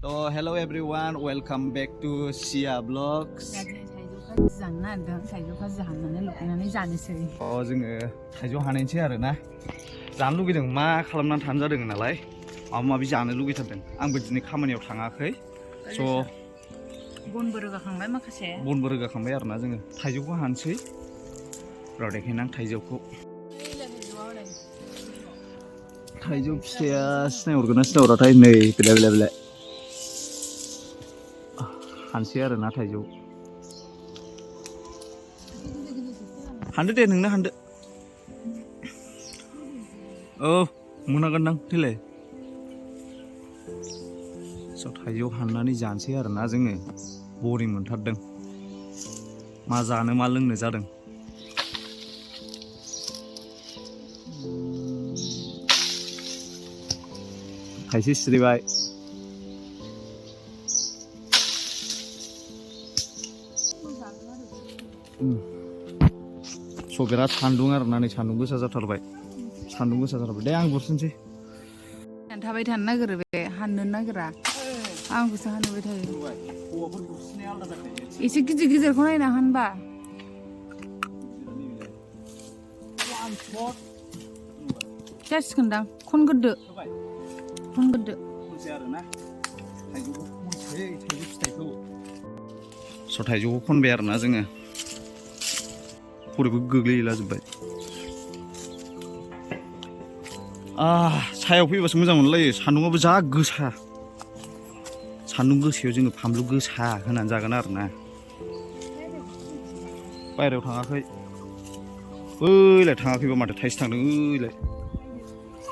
So hello everyone, welcome back to Sia Vlogs. Taijou Kaji हाननानै लुबैनानै जानोसै। जोङो थाइजौ हानायसै आरो ना। जानो लुगैदों मा खालामनानै थानो जादों नालाय। माबा माबि जानो लुगैथारदों। आंबो दिनै खामानियाव थाङाखै। स' बनबो रोगाखांबाय माखासे। बनबो रोगाखांबाय आरो ना जोङो थाइजौखौ हानोसै। र' देखायनो आं थाइजौखौ। थाइजौ फिथाइया सिनायहरगोन ना सिनायहराथाय नै बिलाइ हानसै आरो ना थाइजौ हानदो दे नोंनो हानदो औ मोनागोनदां थैलाय स' थाइजौ हाननानै जानोसै आरो ना जोङो बरिं मोनथारदों मा जानो मा लोंनो जादों थाइसे सिरिबाय स' बिराद सान्दुं आरो ना नै सान्दुं गोसा जाथारबाय दे आं गुरसोनसै थाबाय थानो नागिरो बे हाननो नागिरा आंखौसो हानबाय थायो एसे गिदिर गिदिरखौ नायना हानबा जासिगोनदां खनग्रोदो स' थाइजौखौ खनबाय आरो ना जोङो खर'बो गोग्लैलाजोब्बाय सायाव फैबासो मोजां मोनलायो सान्दुंआबो जा गोसा सान्दुं गोसायाव जोङो फानलु गोसा होनानै जागोन आरो ना बायहेरायाव थाङाखै ओइलाय थाङाखैबा माथो थाइसे थांदों ओइलाय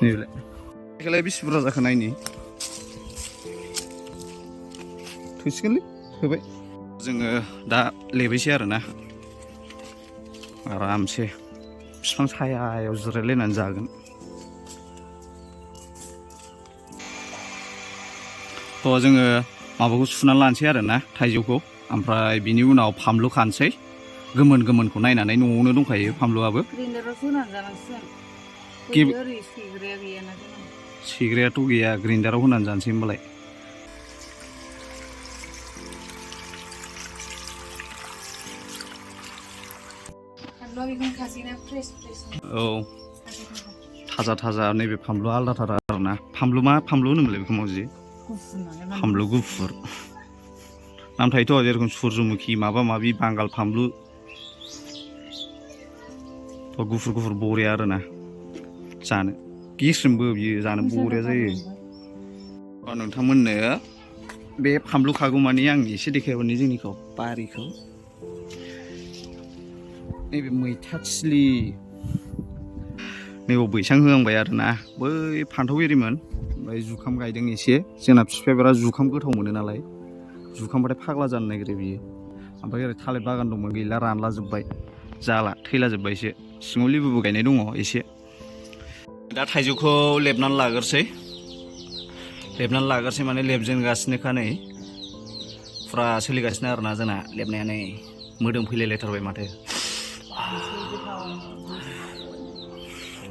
नैलाय बेखौलाय बेसे बुरजा जाखो नायनि थोसिगोनलै होबाय जोङो दा लेबैसै आरो ना आरामसे बिफां सायायाव जिरायलायनानै जागोन थ' जोङो माबाखौ सुनानै लानोसै आरो ना थाइजौखौ ओमफ्राय बिनि उनाव फानलु खानोसै गोमोनखौ नायनानै न'आवनो दंखायो फानलुआबो सैग्रायाथ' गैया ग्रेन्डाराव होनानै जानोसै होमबालाय औ थाजा नैबे फानलुआ आलादाथार आरो ना फानलु होनोमोनलाय बेखौ मावजि फानलु गुफुर नाम थायोथ' जेरेखम सुरजमुखि माबा माबि बांगाल फानलु गुफुर बरिया आरो ना जानो गेस्रेमबो बियो जानो बरिया जायो नोंथांमोननो बे फानलु खागौमानि आं एसे देखायहरनि जोंनिखौ बारिखौ नैबे मैथा थिलि नैबाव बैसां होहांबाय आरो ना बै फान्थाव एरिमोन ओमफ्राय जुखाम गायदों एसे जोंना बिफाया बिराद जुखाम गोथाव मोनो नालाय जुखामबाथाय फाग्ला जानो नागिरो बियो ओमफ्राय ओरै थालिर बागान दंमोन गैला रानलाजोब्बाय जाला थैलाजोब्बायसो सिङाव लेबुबो गायनाय दङ एसे दा थाइजौखौ लेबनानै लाग्रोसै माने लेबजेनगासिनोखा नै फुरा सोलिगासिनो आरोना जोंना लेबनाया नै मोदोम फैलायलायथारबाय माथो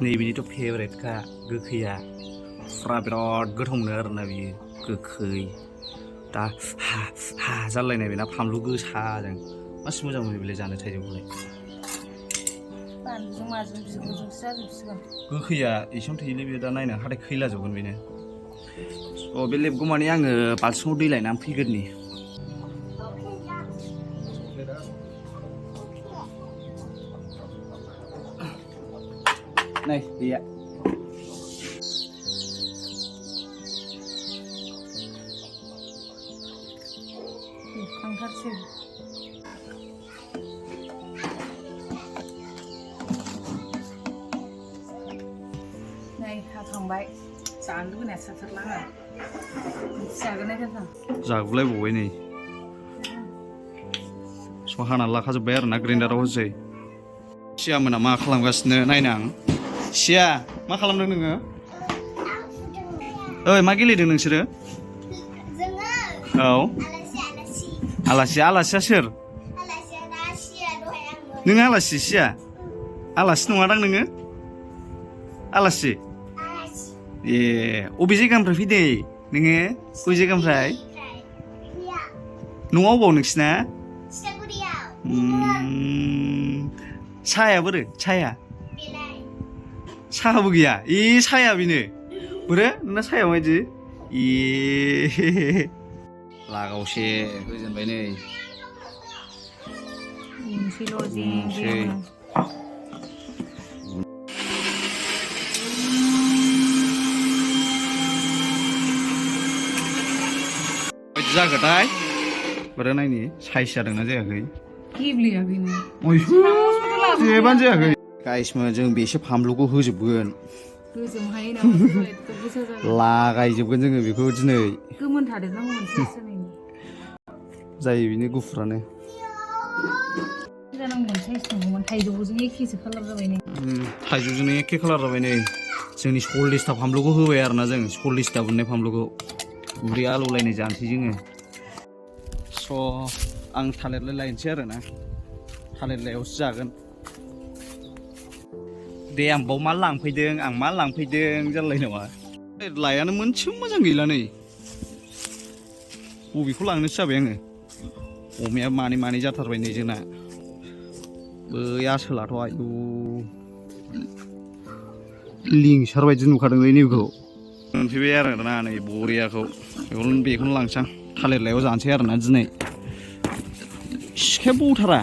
नैबेनिथ' फेभरेटखा गोखैया फुरा बिराद गोथाव मोनो आरोना बियो गोखै दा हा जालायनाय बेना फानलु गोसाजों मासि मोजां मोनो बेलाय जानो थाइजौखौलाय गोखैया एसेयावनो थैयोलै बेयो दा नायनो हाथाय खैला जोबगोन बेनो बे लेबगौ माने आङो बाल्थिङाव दै लायनानै फैग्रोनि नै दैया खांथारसै नै हाखांबाय जानो लुबैनाया साथारलां जागुलायबावबाय नै स' हानानै लाखाजोब्बाय आरो ना ग्रेन्डाराव होसै सिया मोना मा खालामगासिनो नायनो आं सिया मा खालामदों नोङो ओइ मा गेलेदों नोंसोरो औ आलासिया सोर नोङो आलासि सिया आलासि नङादां नोङो आलासि ए अबे जायगानिफ्राय फैदों नोङो बबे जायगानिफ्राय न'आव बाव नोंसिना Seguridad. साया बोरो साया Belai. साहाबो गैया साया बेनो बोरो नोंना साया माबायदि लागावसे होजेनबाय नै माबायदि जागोनथाय बोरो नायनि साइज जादोंना जायाखै जेबानो जायाखै गाइसमोन जों बेसो फानलुखौ होजोबगोन लागायजोबगोन जोङो बेखौ दिनै जायो बिनि गुफुरानो थाइजौजोंनो एखे खालार जाबाय नै जोंनि 40टा फानलुखौ होबाय आरोना जों 40टा मोननाय फानलुखौ उदै आलौलायनाय जानोसै जोङो स' आं थालिरलाय लायनोसै आरोना थालिर लायावसो जागोन दे आं बाव मा लांफैदों आं मा लांफैदों जालाय नामा लायानो मोनसेबो मोजां गैला नै बबेखौ लांनोसो जाबाय आङो अमाया मानै जाथारबाय नै जोंना बै आसोलाथ' आयु लिंसार बायदि नुखादोंलै नैबेखौ मोनफैबाय आरोना नै बरियाखौ बेखौनो लांसां थालिर लायाव जानोसै आरोना दिनै सिखाया बौथारा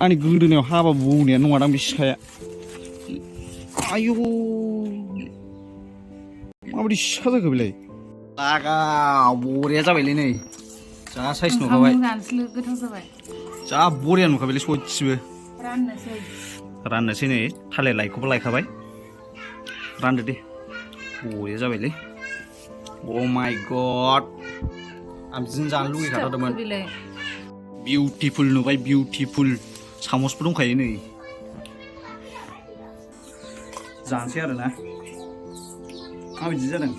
आंनि गोदोनायाव हाबा बौनाया नङादां बे सिखाया आयु माबायदि सिखा जाखो बेलाय लागाव बरिया जाबायलै नै जा साइज नुखाबाय जा बरिया नुखाबायलै सयथिबो राननोसै नै थालिर लाइखौबो लायखाबाय रानदो दे बरिया जाबायलै अ माय गड आं बिदिनो जानो लुगैखाथारदोंमोन बिउटिफुल नुबाय बिउटिफुल सामसबो दंखायो नै जानोसै आरोना माबायदि जादों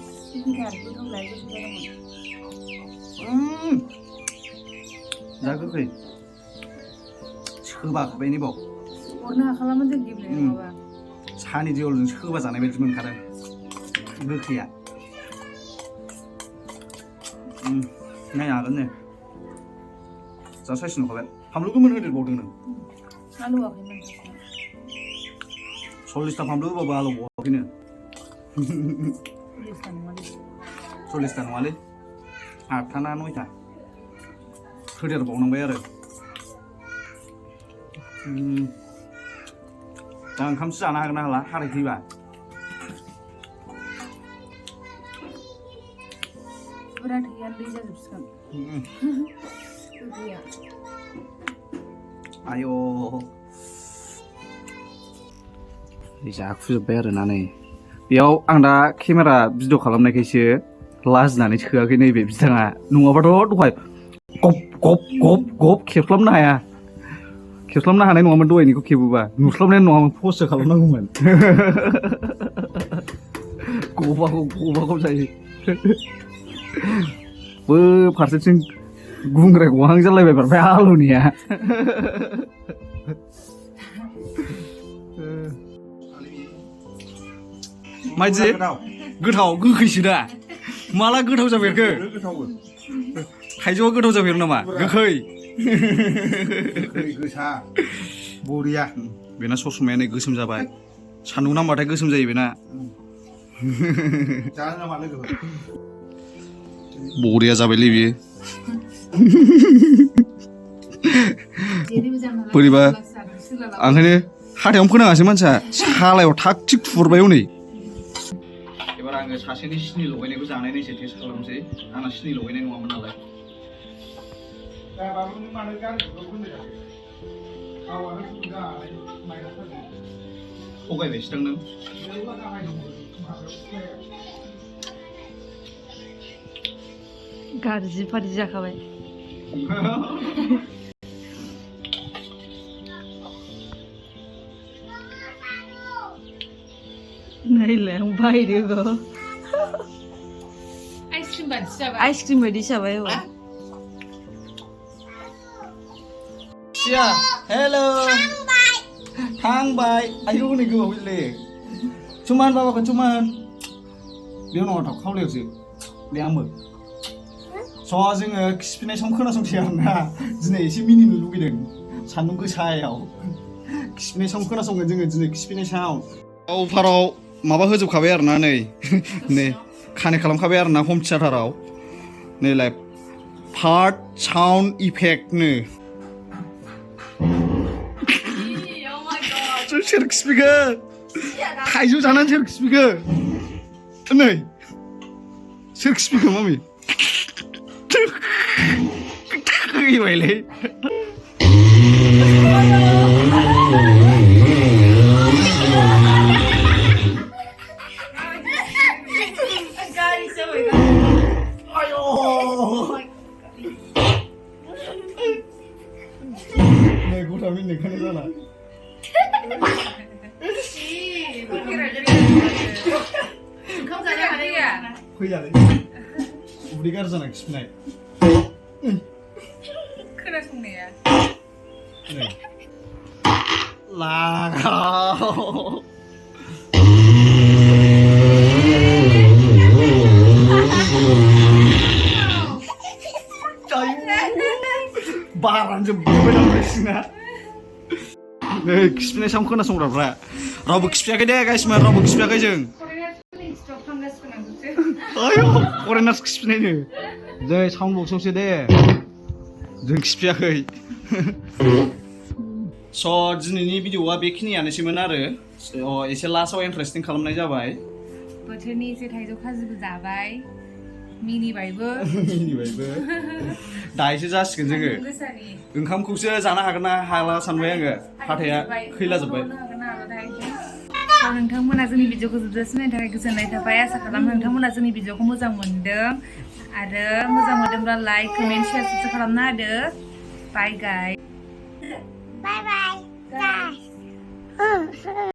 जा गोखै सोबाखै नै बाव सानि देवलजों सोबा जानाय बायदि मोनखादों गोखैया नायनो हागोन ने जा साइज नुखाबाय फानलु गोमोन होदेरबावदों नों 40टा फानलु होबाबो आलौबावाखैनो 40टा नङालै 8टा ना 9टा होदेरबावनांबाय आरो दा ओंखामसो जानो हागोन ना हाला हाराय फैबा आय' जाखुजोब्बाय आरोना नै बेयाव आं दा केमेरा भिडिअ खालामनायखायसो लाजिनानै सोआखै नैबे बिथाङा नङाबाथ' दहाय गब गब गब गब खेबस्लाबनो हाया खेबस्लाबनो हानाय नङामोन दहायनिखौ खेबोबा नुस्लाबनाय नङामोन पस्टसो खालामनांगौमोन गबाखौ जायो बो फारसेथिं गुंग्राय गहां जालायबाय बारबाय आलुनिया माइदि गोथाव गोखैसो दा माला गोथाव जाफेरखो थाइजौआ गोथाव जाफेरो नामा गोखै गोसा बरिया बेना ससमाया नै गोसोम जाबाय सान्दुं नांबाथाय गोसोम जायो बेना जानो नामा लोगोफोर बरिया जाबायलै बियो बोरैबा ओंखायनो हाथायावनो फोनाङासै मानसिया सालायाव थाग थिग थुरबाय हनै एबार आङो सासेनि सिनि लगायनायखौ जानाय नायसै टेस्ट खालामसै आंना सिनि लगायनाय नङामोन नालाय थगायबायसो दां नों गाज्रि फाज्रि जाखाबाय नायलाय आं बायदो आइसक्रिम बायदि जाबाय औ सिया हेलो थांबाय आयौ हनै गोबाव गैले चुमान बाबाखौ चुमान बेयाव नङा थाव खावलायावसो दे आंबो जोङो खिफिनाय सम खोनासंसै आरोना दिनै एसे मिनिनो लुगैदों सान्दुं गोसायाव खिफिनाय सम खोनासंगोन जोङो दिनै खिफिनाय सायाव फाराव माबा होजोबखाबाय आरोना नै नै कानेक्ट खालामखाबाय आरोना हम थियेटाराव नैलाय पार्ट साउन्ड इफेक्टनो सोर खिफिगो थाइजौ जानानै सोर खिफिगो नै सोर खिफिगो मामि थैबायलै नै गथा मिनिनायखौनो जाला फैयालै उदै गाज्रि जाना खिफिनाय खोनासंनाया लागाव बारानो जोबबाय नालाय नै खिफिनाय साउन्ड खोनासंग्राफ्रा रावबो खिफियाखै दे गाइसमान रावबो खिफियाखै जों आयौ फरेनार्स खिफिनायनो जै साउन्ड बक्सआवसो दे जों खिफियाखै दिनैनि भिडिअआ बेखिनियानोसैमोन आरो एसे लास्टआव इन्टारेस्टिं खालामनाय जाबाय बोथोरनि एसे थाइजौ खाजिबो जाबाय मिनिबायबो दायोसो जासिगोन जोङो ओंखामखौसो जानो हागोन ना हाला सानबाय आङो हाथाया खैला जोब्बाय नोंथांमोना जोंनि भिडिअखौ जोबजासिम नायनो थाखाय गोजोननाय थाबाय आसा खालामो नोंथांमोना जोंनि भिडिअखौ मोजां मोनदों आरो मोजां मोनदोंब्ला लाइक कमेन्ट शेयार साबस्क्राइब खालामना होदो बाय गाइस Bye bye, guys.